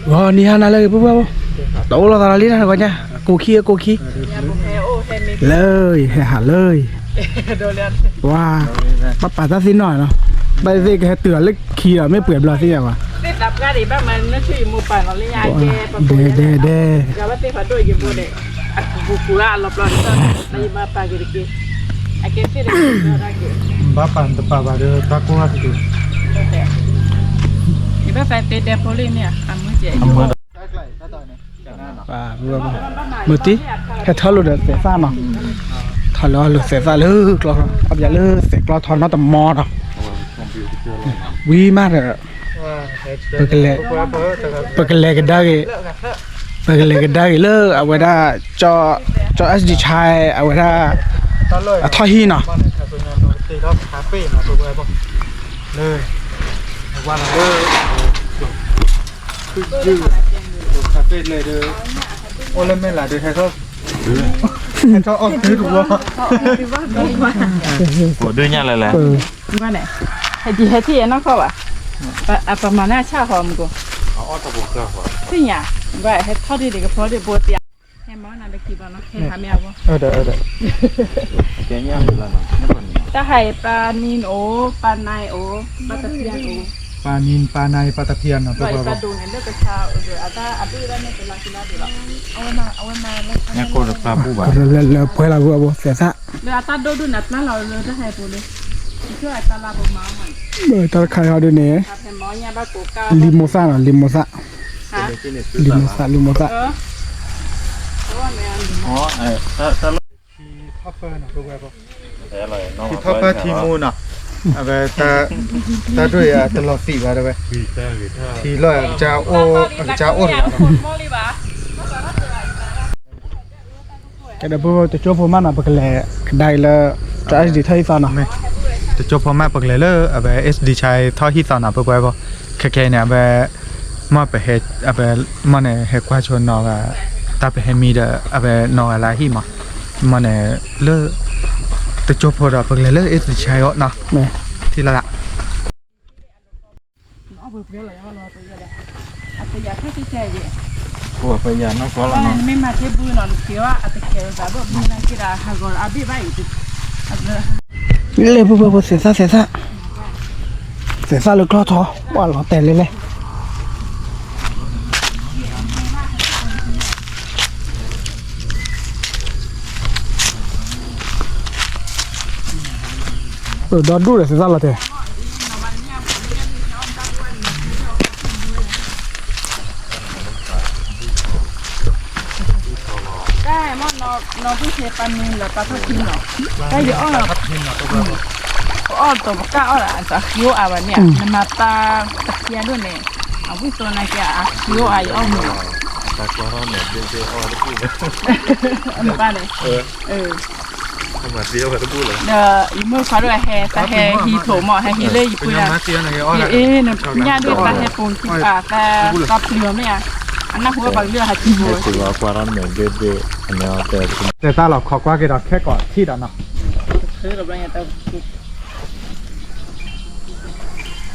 ဂီၤနံၤဟါနၤလၢအဂ့ၤ ပုၢ်ဝဲၢ်ဖိ, တအိၣ်လိာ်သးလီၤလံတၢ်ဂီၤညါ, ကိးခံအကိးခံ, လၢအံၤ ဟဲဟးလၢအံၤ, ဝါ, ဘၣ်ပာ်တၢ်သ့ၣ်နီၣ်နီၤ, ဘၣ်သ့ၣ်ကဟဲတုၤအီၤလၢခံဒီး မ့ၢ်ပှဲၤဘျီသ့ၣ်ညါဘၣ်, ဒဲဒဲဒဲ ဘၣ်ပာ်တပာ်ဘၣ်ဒီး တၢ်ကိၢ်ဟၣ်တတုၤ, မုာ်တံၢ်, ဟဲထီၣ်လိာ်ဒီးသဲးသၣ်နီၤ, ထီၣ်လၢအီၣ်လိာ်သဲးသၣ်လၢကျီ, အီၣ်ပယီၤလၢသဲးကျီထီနီတမီၤဒီး, ဝံၤမးဒီး ပကလဲၤကဒါက့ၤ, ပကလဲၤကဒါက့ၤလၢအဝဲဒၣ် ကၠီ SD ဆဲ အဝဲဒၣ် အထီၣ်ဟံၣ်နီၤ, အိၣ်လၢမဲာ်လးဒီး ဟဲထီၣ်အီၣ်သုတဝီ, ကိးဒုညါလဲၣ်လဲၣ်, ဟဲထံၣ်အနီၢ်ခီဘၣ်, ပမၤန့ၢ်အဆၣ်ဃီမူကိး, သ့ၣ်ညါ, ဟဲထီၣ်ဒ်န့ၣ်ကဖီဒ်ဘိတယါ, ဟဲမၤနၤလၢခံဘၣ်နီၤ, ဟဲဟးမ့ၢ်အဘီ, တၢ်ဟးအံၤ ပၢ်နံၤအိၣ်, ပၢ်နါအိၣ်, ပၢ်တဖံၣ်အိၣ်, ပၢ်နံၤ ပၢ်နါ ပၢ်တဖံၣ်နီၤ, ပၢ် ညါကိၢ်တပၢ်ပူၤဘၣ်, လၢပှဲၤလီၤဝဲအဘိသဲးသၣ်, တၢ်တခါအံၤဟီဒ်န့ၣ်, လံၤမိၢ်သၣ်နီၤ, လံၤမိၢ်သၣ်, လံၤမိၢ်သၣ်, လံၤမိၢ်သၣ်, ထံထီၣ်ပၢၢ်နီၤ, ထံထီၣ်ပၢၢ်ထံမူနီၤ, အဝဲ တၢ်ဒိၣ်အံၤတလီၤသံးဘၣ်တဲဝဲ, ထံလီၤ အကစၢ်အိၣ်တဂၤလီၤ, ကဲဒီးပတကၠိဖိမးနီၤ, ပကလဲၤကဒါအံၤလၢ ကၠီ SD ထီၣ်ဟံၣ်သီနီၤ, တကၠိဖိမး ပကလဲၤလၢအဝဲ SD ဆဲ ထီၣ်ဟံၣ်သီနီၤ, ပပှဲၤဖိ, ခဲခဲအံၤန့ၣ် အဝဲ မ့ၢ်ပဟဲ, အဝဲ မ့ၢ်န့ၣ် ဟဲကွၢ်ဆိနီၤဂၤ, တၢ်ပဟဲမံဒီး အဝဲနီၤဂၤလၢဟံၣ်မး, မ့ၢ်န့ၣ် လၢ တကၠိဖိဒီး ပကလဲၤလၢ SD ဆဲ အီၤနီၤ, ထံလီၤလၢ လၢပပှဲၤဖိ သဲးသၣ်, သဲးသၣ်လၢကျီထီ, ပှၢ်လီၤတဲာ်လဲၣ်လဲၣ်, ဒီဒူၣ်ဒီးသဲးသၣ်လီၤတဲာ် တၢ်မ့ၢ်နီၢ်ဒူၣ်သ့ပာ်မံၤလၢပာ်ထီၣ်ထံနီၤ, တၢ်ယအီၣ်လီၤ, ပအီၣ်တီၤပတၢ်အီၣ်လၢအဃံအိၣ်အါဘၣ်န့ၣ်, နမၤပာ်တဖျဲးဒိၣ်န့ၣ်, အဝံၣ်သိနာ်က့အဃံအိၣ်အါယအီၣ်မုာ်လီၤ, အဘၣ်န့ၣ်, ဒီးယမိၢ်ခွါဒိၣ်ဟဲ တၢ်ဟဲဟံးထိးမး ဟဲဟံးလၢယပူၤယၤ, အ့ ညၣ်ဒိၣ်တၢ်ဟဲပိာ်ခံပာ် တၢ်ပျံၤအီၤမ့ၢ်ဧါ, အနၢ်ဟူဘၣ်ကလုၢ်ဟးထံဖိ, သဲးသၣ်လီၤခီကွၢ်က့ၤဒီးခဲကိာ်ထံၣ်ဒီးနီ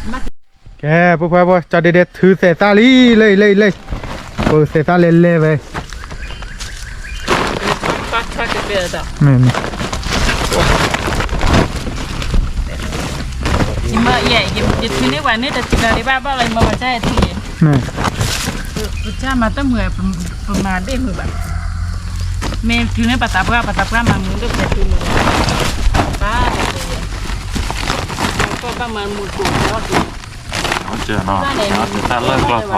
ၤ, ကဲ ပှဲၤပှဲၤပှဲၤ ကၠီဒ့ဒ့ထုသဲးသၣ်လံ လၢအံၤ လၢအံၤ လၢအံၤ, ပသဲးသၣ်လဲၤလဲၤဝဲ, မ့ၢ်, မ့ၢ်, ယမ့ၢ်ယဲ ယထုးန့ၢ်ပှၤန့ၣ်တစံးလီၤဒံးဘၣ်ဘၣ်လီၤ ယမ့ၢ်ပှၤကစၢ်ယထုးယဲ, မ့ၢ်, ပကစၢ်မၤတမုာ် ပမၤဒ့ၣ်မုာ်ဘၣ်, မ့ၢ်ထုးန့ၢ်ပသးပှၢ် ပသးပှၢ်မၤမုာ်ဒိၣ်ပှဲၤထုးမုာ်, ဘၣ်, ကဘၣ်မၤမုာ်ကိးလီၤ, တၢ်လၢကီၢ်ချၢ, လၢကီၢ်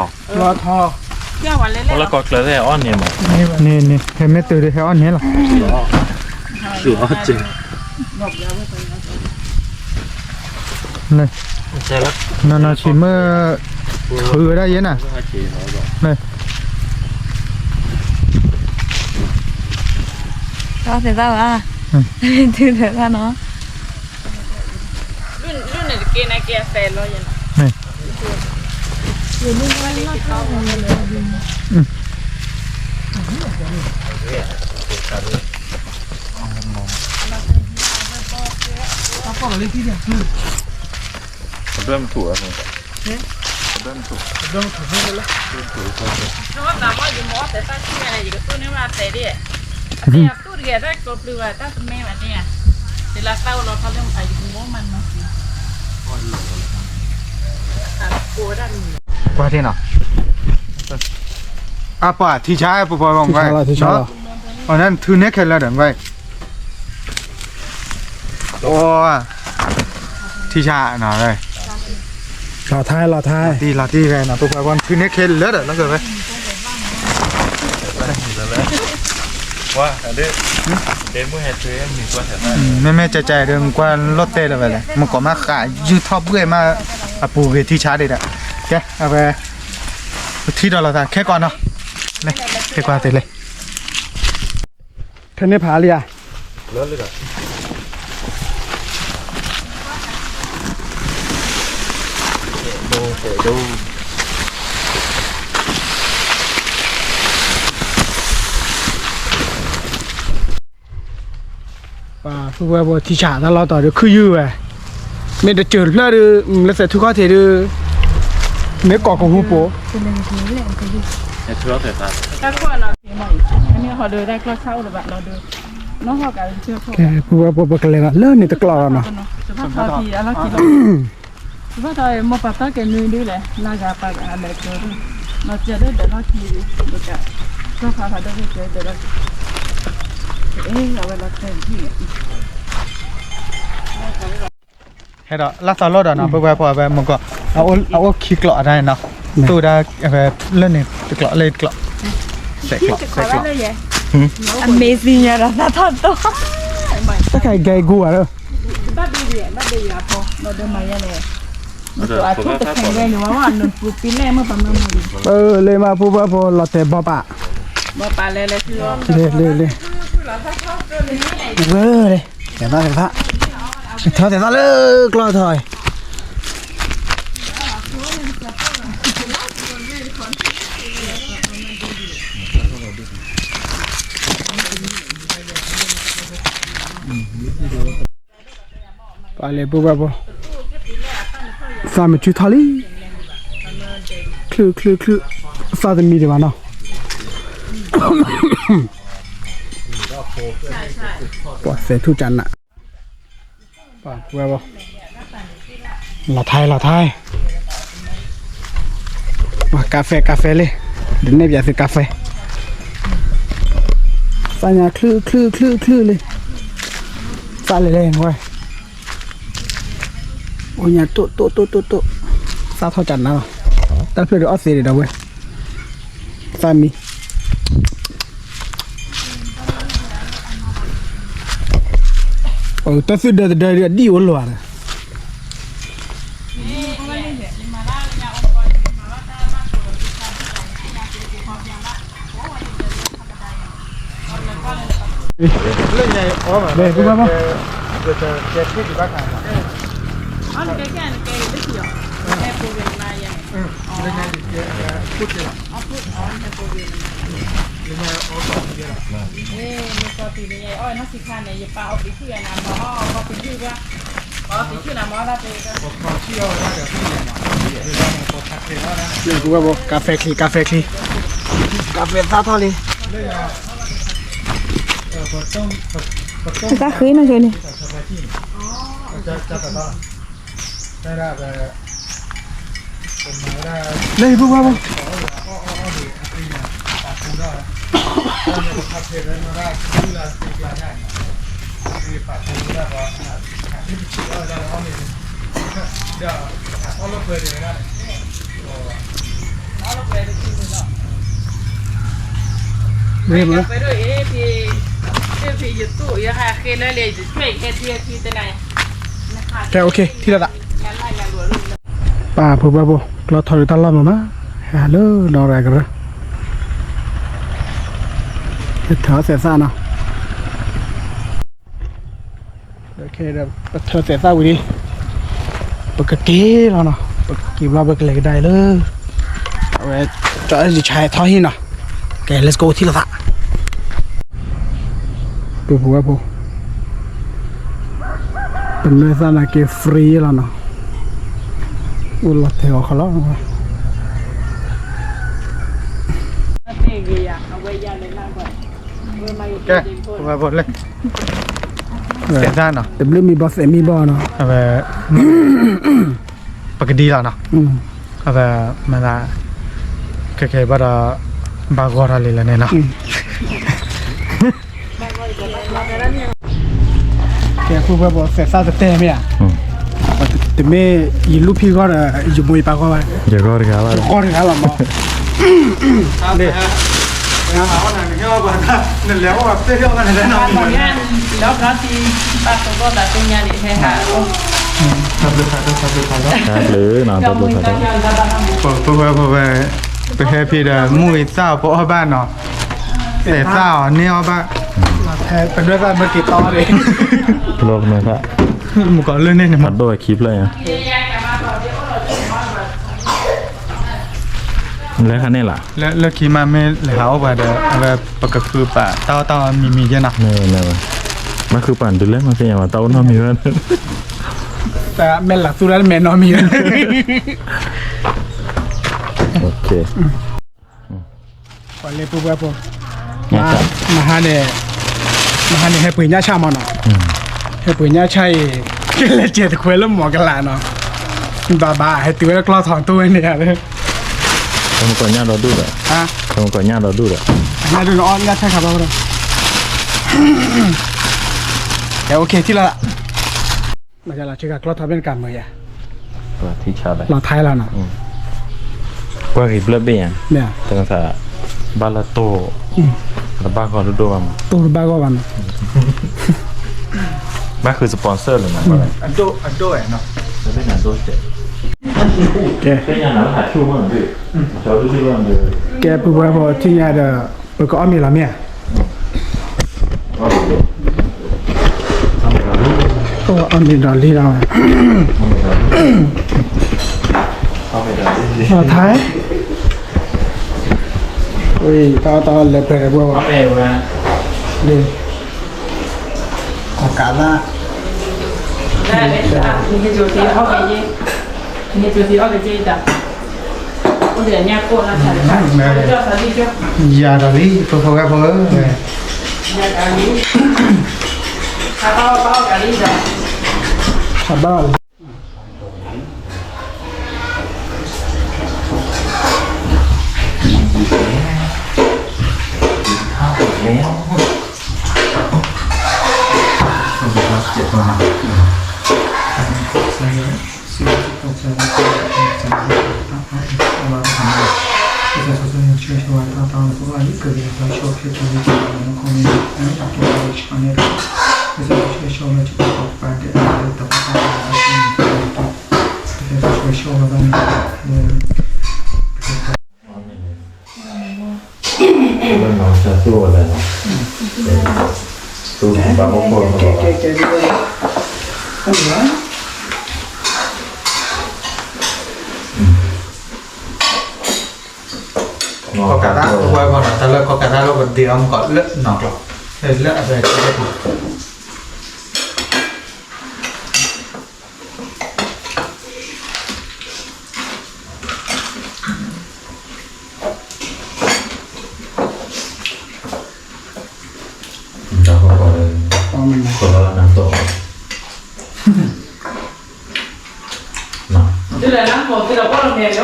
ချၢသ့ၣ်အီၣ်န့ၣ်မး, န့ၣ်န့ၣ် ဟဲမ့ၢ်တုၤဒီးဟဲအီၣ်န့ၣ်လီၤ, နီၢ်နီၢ်ဆံးမ့ၢ် ထုးဝဲဒၣ်ယဲနၤ, မ့ၢ်, သးသးဘၣ်, ထုသဲးသၣ်နီၤ အဘၢၣ်မထူၣ်အါ, တဘျီမ့ၢ်ထူၣ်န့ၣ်လၢ တၢ်မ့ၢ်ယမ့ၢ်အီၣ်တဲတၢ်ဆံၣ်ညါန့ၣ် ယကသူၣ်န့ၢ်ဘၣ်တဲဒၣ်, အတဲယသူၣ်တဂ့ၤ တၢ်ကျိပျုၤဘၣ် တၢ်တမ့ၢ်ဘၣ်န့ၣ်ဧါ, ယလၢသးအိၣ်လီၤဖးလၢအယကမ့ၢ်မၤနီၢ်က့ၤ ကွၢ်ထံနီၤ, အပှၤထံဆါ ပပှၤဂီၢ်မုၢ်, အီၤနၢ်ထူၣ်န့ၢ်ခဲလၢာ်ဒီး အိ ထံဆါနီၤ, လီၤထဲ လီၤထဲ, လီၤတံၢ် လီၤတံၢ်ဝဲနီၤ ပပှၤဂီၢ်မုၢ်ထူၣ်န့ၢ်ခဲလၢာ်ဒီး လီၤစၢၤဝဲ မ့မ့ၢ်ကဲကဲဒီး ကွၢ်လိာ်တဲလၢၤဝဲလဲၣ် မ့ၢ်ကီးမးဃးယုၢ်ထီၣ်ဘှဲၣ်မး အပူၤဂ့ၤထံဆါဒံးဒီး, ကဲ အဝဲ ပထံၣ်ဒီးလီၤသးခဲကီးနီၤ, လၢ ခဲကွၢ်သ့လံ ခဲန့ၣ်ဖးလံဧါ, ပှၤဖုဝဲဖိ ထံဆါတၢ်လီၢ်တီၤဒီး ခုၣ်ယုၢ်ဝဲ, မ့ၢ်တစၢၤတဖျၢၣ်ဒီး လၢသဲးထူၣ်ခီၣ်ထံးဒီး မ့ၢ်ကိးကဟူပိာ် တၢ်ခိၣ်နီၤ, မ့ၢ်ဟီဒီးတၢ်ကျီၢ်ဆၣ်အိၣ်လၢၤဘၣ်လီၤဒီး နီၢ်ဟီၣ်ကးလၢကၠိဖိ ကဲ ပဝဲပှၤပကလဲၤဒီး လၢန့ၣ်တကျိးလီၤနီၤ, တဘၣ်ထီၣ်ထံအလီၢ်ခံလီၤ, တဘၣ်ထီၣ်မ့ၢ်ပှၤတီၢ်က့ၤနွံဒုလဲၣ် လၢဂၤပာ်အလဲၤကၠိဒု, နီၢ်ကၠဲဒုးဒီးလီၢ်ခံဒု, ဘၣ်ကး ကၠီဖးဖးဒိၣ်ကၠဲဒုးလီၢ်ခံ, အဝဲလီၤတဲာ်န့ၣ် ဟဲဒီးလၢသီလိၣ်ဒီးနီၤ ပဝဲပှၤဝဲမုၢ်ကီး အအိၣ်ခံကျိးအတၢ်န့ၣ်နီၤ, သိၣ်ဒၣ် လၢန့ၣ်တကျိး လၢတကျိး စဲးကျိး စဲးကျိး amazing ညါဒီးသးထီၣ်သိၣ် တၢ်ခါအံၤဂဲၤဂူဝဲလၢ လၢမးပူၤဘၣ်ဖိလီၤတဲာ်ဘီပာ် လၢ လၢ လၢ တဲဘၣ်တဲဘၣ် ထီၣ်တဲသးလၢကျီၢ်ထီၣ် ပှၤလဲၤပူၤဘၣ်ပူၤ သးမုာ်စုထီၣ်လံ ချုးချုးချုး သးတမံၤဒံးဘၣ်နီၤ ပှၤသဲးထူၣ်ကနး ပှၤပူၤဘၣ်ပူၤ လီၤထဲလီၤထဲ ပှၤကါဖဲကါဖဲလံ ဒ်န့ၣ်ပျးသုကါဖဲ သးညါချုးချုးချုးချုးလံ သးလဲၤလဲၤဝဲ အိၣ်ညါတိၣ်တိၣ်တိၣ်တိၣ်တိၣ် သးထီၣ်ကနါလီၤ တၢ်ဖျၢၣ်ဒီးအီၣ်သ့ဒံးဒီးဝဲ သးမံ တၢ်သုဒၢတဒၢဒံးအဒံၣ်အိၣ်လိာ်ဧါ လၢညါအီၣ်ဘၣ် လၢ လၢညါယကဲ ခိၣ်ကဲလီၤ လၢညါအီၣ်ဘၣ် လၢပူၤဘၣ်ပူၤ ကါဖဲချံ ကါဖဲချံ ကါဖဲသၣ်ထီၣ်လံ တၢ်ဃ့နီၢ်ကၠိန့ၣ် လၢပူၤဘၣ်ပူၤ ကဲ OK ထံၣ်လိာ်သး ပၢ်ဖိဘၣ်ဖိ ကျီထီၣ်ဒုးတၢ်လီၢ်မးမး ဟဲလၢနီၢ်ရၤကရၢ ထၢသဲးသၣ်နီၤ ပထၢသဲးသၣ်ဝံၤလံ ပကက့ၤလီၤနီၤ ပကက့ၤဘျီပကလဲၤကဒါအံၤလၢ အဝဲ ကၠီအဲၣ်ယဆါဟဲထီၣ်ဟံၣ်နီၤ ကဲ let's go ထံၣ်လိာ်သး ပဖိဝဲဖိ ပနွဲသၣ်နာ်က့ free လီၤနီၤ အိၣ်လီၤထဲအီၤခီလီၤ ကဲ, ဝဲဘိလဲၣ်, သဲးသၣ်နီၤ, တဘျုးမံဘီသဲးမံဘီနီၤ, အဝဲ, ပကဒံလီၤနီၤ, အဝဲ, မ့ၢ်ဒၣ်, ခဲခဲဘၣ်ဒီး, ဘၣ်ဂီၢ်ထီၣ်လံလၢန့ၣ်နီၤ. ကဲ ပုၢ်ဝဲၢ်ဖိ သဲးသၣ်တတဲမ့ၢ်ဧါ, တမ့ၢ်ယလူၢ်ဖံဂီၢ်ဒီး ယမိၢ်ယပၢ်ဂီၢ်ဘၣ်, ယဂီၢ်တဂၤလီၤ, ယဂီၢ်တဂၤလီၤမး, နလဲၤအိၣ်ပှၤ, နလဲၤအိၣ်ပှၤ, တၢ်ဘျုးတၢ်ဘျုး, ပုၢ်ဝဲၢ်ဖိဝဲ, ပဟဲဖဲဒီး မုၢ်ဂ့ၤသၣ်အီၤပအီၣ်ဘၣ်နီၤ, သဲးသၣ်အီၤန့ၢ်အီၣ်ဘၣ်, ပဒွဲၣ်သၣ်မ့ၢ်က့ၤတီဒီး, မုၢ်ကီၤလၢန့ၣ်န့ၣ်မး, အဒိၣ်ခံဖျၢၣ်ညါ, လၢခါန့ၣ်လီၤ, လၢခံမးမ့ၢ်လဲၤဟးအိၣ်ပှၤဒီး အဝဲပကဃုပာ်တၢ်အီၣ်တၢ်အီမံၤမံၤယဲနီၤ, ဘၣ်ဃုပာ်ဒုးလဲၣ်မးသ့ၣ်ညါဘၣ် တၢ်အိၣ်နီတမံၤဝဲ, မဲာ်လးသူတၢ်တမဲာ်နီတမံၤဝဲ, ပှၤလၢပုၢ်ဝဲၢ်ဖိ, မဟါန့ၣ်, မဟါန့ၣ်ဟဲပှ့ၤညၣ်ဆၣ်မးနီၤ, ဟဲပှ့ၤညၣ်ဆၣ်အံၤ, ကလဲၤစဲးတခွဲလၢမီၤကလးနီၤ, ဘၣ်ဘၣ် ဟဲတုၤဝဲလၢကျီၢ်ထီၣ်တိၢ်ဝဲန့ၣ်ဧါ, ကညၣ်ဒီဒူၣ်ဒီး, ကညၣ်ဒီဒူၣ်ဒီး, ညၣ်ဒူၣ်န့ၣ်အီၣ်ညၣ်ဆၣ်ခါဘၣ်ဝဲဒီး, ကဲ OK ထံၣ်လီၤ, မၤလီၤဆ့ကၤကျီၢ်ထီၣ်မ့ၢ်တကးမုာ်ယၤ, လီၤထဲလီၤနီၤ, ကွၢ်ဂ့ၤဘျၢၣ်ဘ့ၣ်ယၤ, တမ့ၢ်သး, ဘၣ်လၢတိၢ်, တဘၣ်ဂီၢ်ဒိၣ်ဒိၣ်ဘၣ်မး, တိၢ်တဘၣ်ဂီၢ်ဘၣ်နီၤ, ဘၣ်ဃု sponsor လၢမး, အဒိၣ်နီၤ, ကဲ, ကဲပုၢ်ဝဲၢ်ဖိထံၣ်ညါဒီး, ပကအီၣ်မ့ၤလီၤမ့ၢ်ဧါ အီၣ်မ့ၤဒီးလံဒီး, လီၤထဲ, ဝံၤ တၢ်အီၣ်တၢ်အီလၢပျၢၤဒီးပှၤ, ကးသၣ်, ယၤဒီးလံ ဖိဖိဝဲဖိဧၢ, ယၤဒီးလံ, ဟးဘၣ်လီၤ. ကီၢ်ကးတၢ် ပဝဲပှၤနီၤ တၢ်လၢကီၢ်ကးတၢ်လၢပဒ့အီၤမ့ၢ်ကီးလၢနီၢ်ကျိာ် လၢအဝဲ ဒ်လဲၣ်နၤ မ့ၢ်သုဒီးပှၤလီၤမဲာ်လၢဝဲဒၣ်ဒိၣ်အံၤ, ကဲနၤတၢ်ဖံးဒိၣ်နၤတဲသုကွၢ်တဲလီၤ, လၢကီၢ်ဘၣ်န့ၣ်အသီလီၤ, ခီညါဒိၣ်လီၤ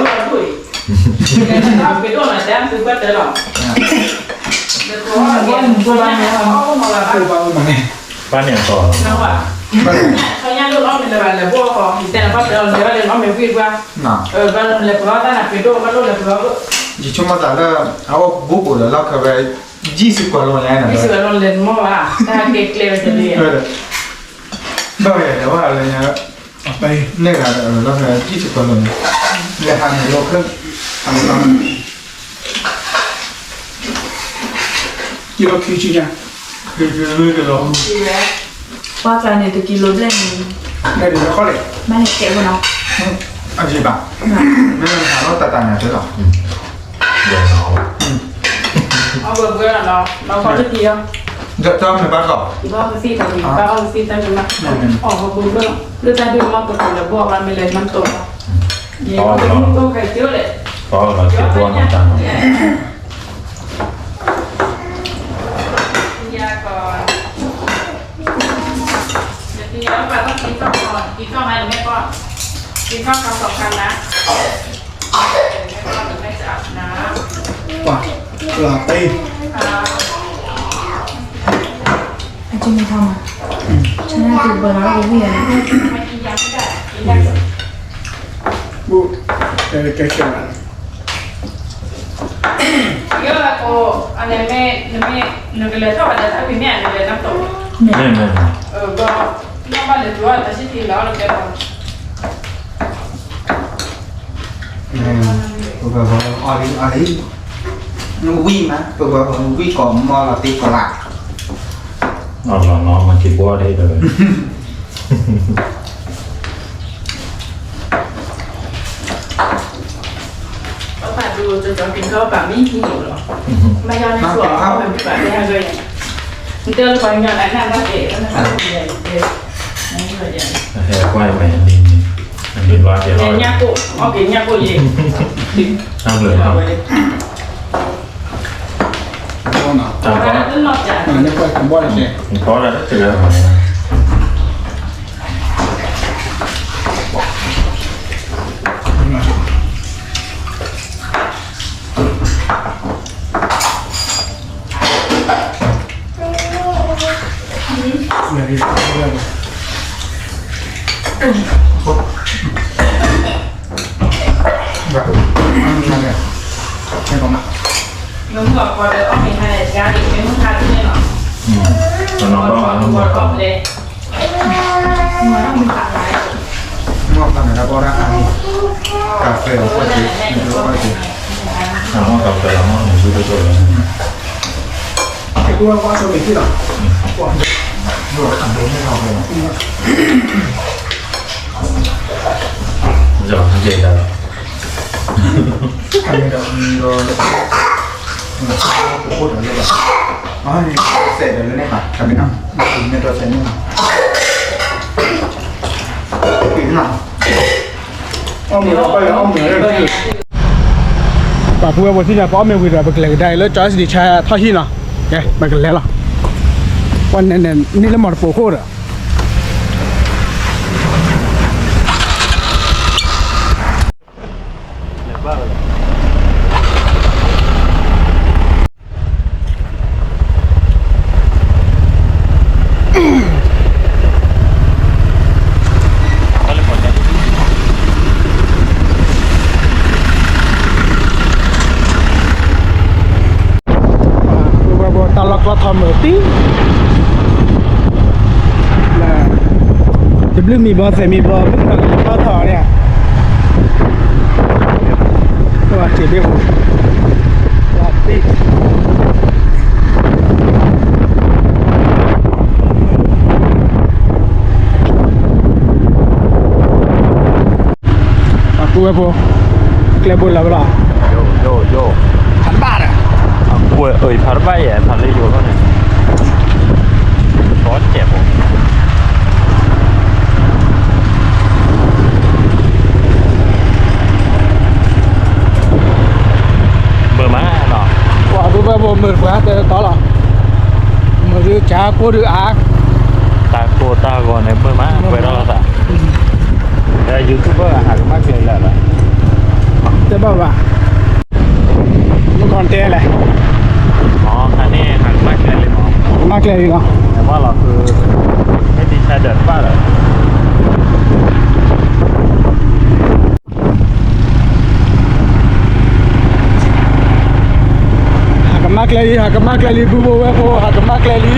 မ့ၢ်လၢၤဘၣ်လဲၣ်ဘိၣ်ဃီ ယတဲနၤဘၣ်တဲလီၤလဲၤဘၣ်လဲၤလီၤမ့ၢ်ဝံၣ်ပှၢ်, ဘၣ်လဲၤပလီၢ်တၢ်နၤဖံးဒိၣ်ဘၣ်ဒိၣ်လဲၤပလီၢ်, ယဆိကမိၣ်သးလၢ အအိၣ်ဘူးဘူးဒီးလီၢ်ခၢၣ်ဝဲ ယံာ်စ့ၢ်ကီးလီၤညါန့ၣ်, ယံာ်စ့ၢ်ကီးလီၤလဲၤမီၢ်ဘၣ်, တၢ်ကဲကျဲဝဲတလံ, ဘၣ်ဝဲလဲၤဝဲလၢညါ, နဲၣ်ဂၤဒီးလီၢ်ခၢၣ်ယံာ်စ့ၢ်ကီးလီၤန့ၣ်, လဲၤဟးန့ၣ်လီၢ်ခၢၣ်, ဟးန့ၣ်လီၢ် ကံလိခံဆံညါ, ကံလိ, ပှၤကျါန့ၣ် တကံလိဘျဲၣ်န့ၣ်, ဘျဲၣ်န့ၣ်တခီလဲၣ်, ဘၣ်လဲၣ်ကဲဝဲနီၤ, အဂ့ၤဘၣ်, မ့ၢ်ဟးလီၤတၢ်တၢ်ညါတဲလီၤ, အဝဲဘှဲလီၤနီၤ, နီၢ်ခီတကံလီၤ, ဒီးတၢ်မ့ၢ်ဘၣ်ထီၣ်, ဘၣ်ကသံၣ်ထီၣ်ကံ, ဘၣ်အီၣ်ကသံၣ်တၢ်မ့ၢ်ဘၣ်, အီၣ်ကဘှဲလီၤ, လၢတၢ်ဒုးမီၢ်ကပူၤလၢဘှီၣ်ဘၣ်မ့ၢ်လဲၤမၤတိၢ်လီၤ, ယဲၢ်ကသံၣ်တၢ်ခဲက့ၤလဲၣ်, အီၣ်လီၤက့ၤဘှီၣ်နီၤတၢ်နီၤ, กินข้าวไหมหรือไม่ป้อน กินข้าวคำสองคำนะ ไม่ป้อนหรือไม่จะอาบน้ำ ปะ ลาเต้ အကျဉ်းမထီမှာ ฉันน่าจะเบอร์แล้วก็วิ่งเลย ไม่กินยาไม่ได้ กินได้ ဘူး တဲတဲခဲလာ ယကလဲၤထီၣ်ဘၣ်ဒီးတၢ်ဖံးမ့ၢ် နလဲၤနမ်တီၢ် မ့ၢ်မ့ၢ် ဘၣ်လၢၤ တၢ်ဆံၣ်ထံလီၤလၢကဲလီၤ ပဝဲအီၤလံအီၤလံ နဝံၣ်မး ပဝဲအီၤနဝံၣ်ကိးမီၢ်လီၤတ့ကိးလၢ် အီၤလီၤနီၤ မၤက့ၤဘှီဒ်ဒီး ป้าดูจะจองกินข้าวป่ะไม่หิวหรอ ไม่ยอมในส่วนเขาเป็นแบบนี้เลย เจอคนยอมแล้วนั่งก็เอ๋ ဟဲကွၢ်မဲာ်န့ၣ် အမ့ၢ်ဘၣ်ကဲလီၤ ညကို โอเค ညကိုရေ တၢ်ဘျုးလီၤ တၢ်ဘီ တၢ်ဘီတၢ်တဂၤမၤ မ့ၢ်ခါန့ၣ် ကၢ်ဖဲးအီၤ ကွၢ်က့ၤ ကွၢ်က့ၤ အမ့ၢ်ကၢ်ဖဲးအီၤ မ့ၢ်ဒ်သိးသိးလီၤ ကွၢ်က့ၤ ကွၢ်က့ၤ ယက့ၤတၢ်လီၤ စဲးဒီးလၢန့ၣ်ဘၣ် တမ့ၢ်နီၤ မ့ၢ်ဒီးစဲးန့ၣ်ဘၣ် ပှၤပုၢ်ဝဲၢ်ဖိသ့ၣ်ညါ ပအီၣ်မ့ၤဝံၤဒီး ပကလဲၤကဒါအံၤလၢ ကၠီစဒံးဆါထီၣ်ဟံၣ်နီၤ ကဲ ပကလဲၤလီၤ ပှၤန့ၣ်န့ၣ် န့ၢ်လၢမီၢ်တပိာ်ခိၣ်ဒီး တၢ်လီၢ်ကီၢ်ထီမုၢ်တံၢ် တဘျုးမံၤဘီသဲးမံၤဘီ ဘျုးနီၢ်ကလံၤထီၣ်ထီၣ်န့ၣ် ပှၤစံးဘ့ၣ်ပူၤ ပှၤပုၢ်ဝဲၢ်ဖိ ကျဲဘိလၢၤဘၣ်လီၤ ဖးတဘၣ်ဒီး အကွဲးအဖးတဘၣ်ယဲ ဖးလၢယိၤလီၤန့ၣ် ဘီစဲးဖိ ဘၢမးနီၤ ပှၤပုၢ်ဝဲၢ်ဖိမုာ်တပှၢ်တဲတီလီၤ မုာ်ဒုးကၢ်ကိၢ်ဒုးအါ တၢ်ကိၢ်တၢ်ဂီၤန့ၣ် ဘၢမး ကွဲးထီၣ်လိာ်သး ဒီး YouTuber ဟးကမၣ်ကျဲလၢာ်လီၤ တဲဘၣ်ဘၣ် မုၢ်ကီၢ်တဲလဲၣ် အန့ၣ် ဟးကမၣ်ကျဲလံမး ကမၣ်ကျဲလံလီၤ ဘၣ်လီၤဃု မ့ၢ်ဒ်ဆါဒၢးတဘၣ်လီၤ ဟးကမၣ်ကျဲလံ ဟးကမၣ်ကျဲလံ ပုၢ်ဖိဝဲၢ်ဖိ ဟးကမၣ်ကျဲလံ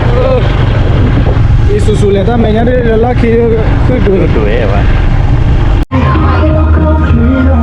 အံၤဆူၣ်ဆူၣ်လဲၣ် တၢ်မဲာ်ညါဒ်လၢလီၢ်ခံ ဃုဒွံ ဃုဒွံဝဲ ဘၣ်ဂီၤလံ ဘၣ်ဂီၤလံ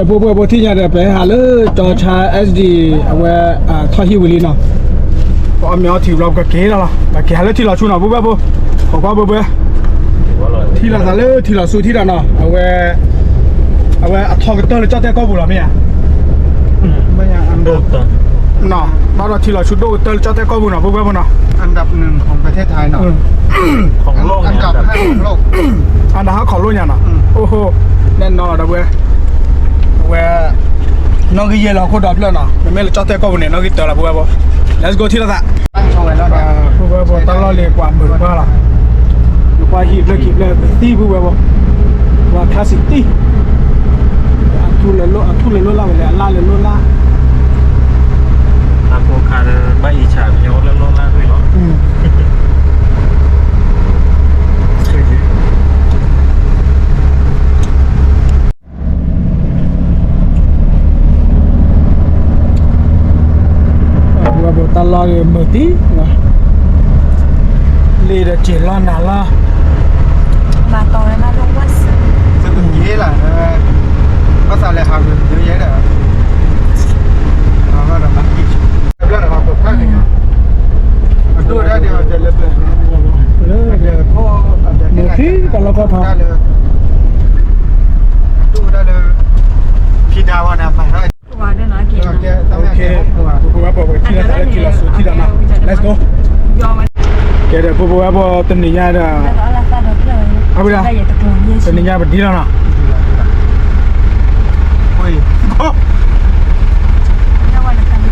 ဖိဖိဖိထံၣ်ညါဒီး ပဟဲဟးလၢကၠီဆါ SD အဝဲ ထီၣ်ဟံၣ်ဝံၤလံနီၤ, ပအီၣ်မ့ၤအီထံဘျီ ပကက့ၤလီၤလီၤ, ပက့ၤဟးလၢထံလီၤဆူနီၤ ပုၢ်ဝဲၢ်ဖိ, ခိးကွၢ်ဘၢဘၢ, ထံလီၤသးလၢထံလီၤဆူထံၣ်ဒီးနီၤ, အဝဲ အဝဲအထီကတၢၢ်လၢကၠီၣ်တဲၣ်ကီၢ်ပူၤလီၤ မ့ၢ်ဧါ, ဘၣ်ဒီးထံလီၤဆူဒိၣ်ကတၢၢ်လၢကၠီၣ်တဲၣ်ကီၢ်ပူၤနီၤ ပုၢ်ဝဲၢ်ဖိနီၤ, อันดับหนึ่งของประเทศไทยเนาะ อันดับห้าของโลก အါဒၣ်ဟးခီၣ်လိၣ်ညါနီၤ, အိၣ်ဟိ နဲၣ်နီၤလီၤဒီးဝဲ အဝဲ နီၣ်ဂံၢ်ယဲၢ်လီၤအခိၣ်ဒီဖျၢၣ်နီၤ, မ့မ့ၢ်လၢကၠီၣ်တဲၣ်ကီၢ်ပူၤန့ၣ် နီၣ်ဂံၢ်တၢလီၤ ပုၢ်ဝဲၢ်ဖိ, Let's go ထံလီၤသး, ပုၢ်ဝဲၢ်ဖိ တၢ်လီၢ်လံၤကွၢ်မုာ်တပှၢ်လီၤ, နကွၢ်ဟံၣ်ဖျၢၣ်ခံဖျၢၣ်သံ ပုၢ်ဝဲၢ်ဖိ, ကွၢ် classic တံၢ် အထူလၢလိၣ် အထူလၢလိၣ်လၢ်ဝဲလဲၣ် အလၢ်လၢလိၣ်လၢ်, အဖိခါဒီး ဘၣ်အံၤဆၣ်ပညီလၢလိၣ်လၢ်ဝံၤလီၤ. တၢ်လီၢ်ဂ့ၤမုာ်တံၢ်, လ့ၣ်ဒီးစ့ၤလီၢ်နၤလီၤ, ဘၣ်တီၤဝဲဘၣ်ဒိဝဲစ့ၢ်, က့ၤလၢ, ဘၣ်သးလဲၤဟးဂ့ၤမုာ်ယဲဒီး, အဒိၣ်ဒၣ်ဒီး, မုာ်ထံတၢ်လီၢ်ကီၢ်ထီ ဒၣ်လၢ, ဖံဒါဝါန့ၣ်, ဖိဖိဝဲၢ်ဖိ ပကထံၣ်လီၤသးလၢထံလီၤဆူထံလီၤနီၤ, Let's go. ကဲဒီး ဖိဖိဝဲၢ်ဖိ တနံၤညါဒီး, အဝဲဒၣ်, တနံၤညါပဒံလီၤနီၤ,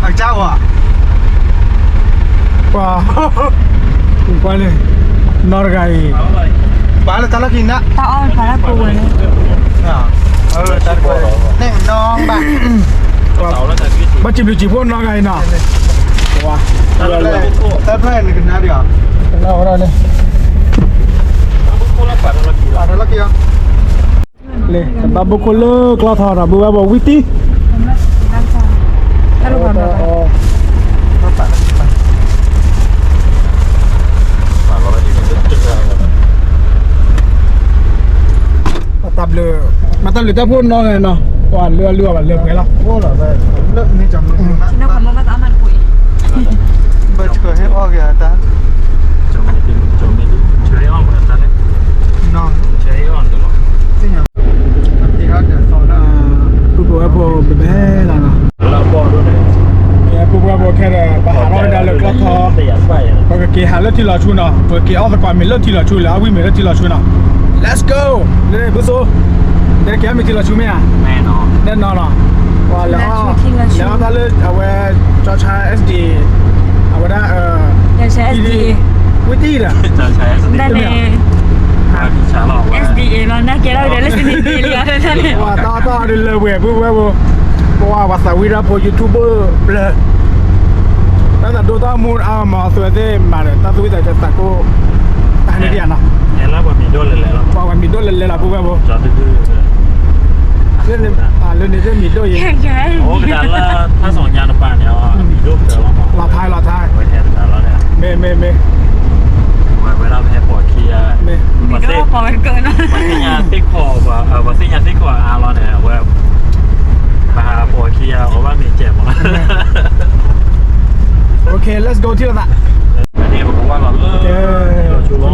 အကစၢ်ဝဲ, ပှၤ, ပှၤန့ၣ်, နီၢ်တဂၤအံၤ, ပှၤလၢတၢ်လီၢ်ခံနၤ, တၢ်အီၣ်ဖးလၢကိးဝဲန့ၣ်, ဘၣ်စံးဘျုးစံးဖှိၣ်နီၢ်ဂၤအံၤနီၤ, တၢ်ဖျၢၣ်နကနၣ်ဒီး, တၢ်ဖျၢၣ်န့ၣ်, တၢ်လီၢ်ခံ, လၢတၢ်ဘၣ်ဘိခိၣ်လၢကျီထီၣ်ဒီး ပုၢ်ဝဲၢ်ဖိ ဝံတံၢ် တၢ်ဘျုး, မ့ၢ်တၢ်ဘျုးတၢ်ဖှိၣ်နီၢ်ဂၤနီၤ, ပှၤလၢအလုၢ်အီၣ်ဘၣ်လၢပှဲၤလီၤ, ပုၢ်ဝဲၢ်ဖိပဘဲလီၤနီၤ, ပုၢ်ဝဲၢ်ဖိကဟဲဒီးပဟးထီၣ်ဝဲဒၣ်လၢကျီထီၣ်, ပကက့ၤဟးလၢထံလီၤဆူနီၤ, ပကက့ၤအီၣ်သကိးမ့ၤလၢထံလီၤဆူ လၢအဝံၣ်မ့ၤလၢထံလီၤဆူနီၤ, Let's go. လၢဘုစိ, တဲက့ၤအီၣ်မ့ၤထံလီၤဆူမ့ၢ်ဧါ, နဲၣ်နီၤလီၤ, ပှၤလဲၤအီၣ်, လဲၤအီၣ်တၢ်လၢအဝဲ ကၠီဆါ SD, အဝဲဒၣ်, ဝံတံၢ်ဒီး, ပှၤတၢ်အီၣ်တၢ်ဒုးလၢပှဲၤ ပုၢ်ဝဲၢ်ဖိ, ပှၤပှၤသးဝံၣ်ဒၣ်ဖိ YouTuber ဘျၢ, တၢ်သးဒိၣ်တၢ်မူအါမး အသုဝဲသ့ၣ်မၤဒီး တၢ်သးဝံၣ်သးစၢ်သးကိး, တၢ်ဟဲန့ၣ်ဒံးဧါနီၤ, ပှၤဝဲမံၤဒိၣ်လဲၤလဲၤလီၤ ပှၤဝဲမံၤဒိၣ်လဲၤလဲၤလီၤ ပုၢ်ဝဲၢ်ဖိ, လၢန့ၣ်သ့ၣ်မံၤဒိၣ်ယဲ, လီၤထါလီၤထါ, မ့ၢ်မ့ၢ်မ့ၢ်, ပှၤသ့ၣ်ညါသ့ၣ်ခီၣ်အါလီၤန့ၣ် အဝဲ, ပှၤဟးပိာ်ခံဂၤအီၤဘၣ်မ့ၢ်ကဲမး, OK, let's go ထံၣ်လိာ်သး, ထံလီၤဆူ, တုၤ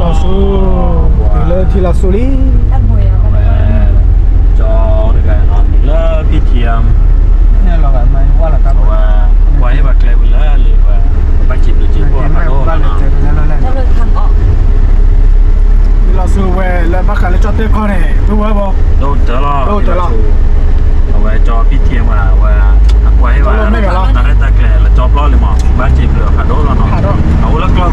လၢထံလီၤဆူလံ, ကၠီတဂၤနီၤ လၢ PTM, အဝဲ, ပှၤဟ့ၣ်ပှၤကျဲဝံၤလၢလံာ်ဝဲ, ဘၣ်စံးဘျုးစံးဖှိၣ်ဖးဒိၣ်လီၤနီၤ, ထံလီၤဆူဝဲလၢဘၣ်ဃးလၢကၠီၣ်တဲၣ်ကီၢ်န့ၣ် ပုၢ်ဝဲၢ်ဖိ, ဒိၣ်ကတၢၢ်လီၤ, ဒိၣ်ကတၢၢ်လီၤ, အဝဲကၠီ PTM ဝဲ, အဝဲဟ့ၣ်ပှၤ, တၢ်ရဲၣ်တၢ်ကျဲၤလၢကၠီပျီလံမး ဘၣ်စံးဘျုးဖးဒိၣ်လီၤနီၤ, အအိၣ်လၢကျီၢ်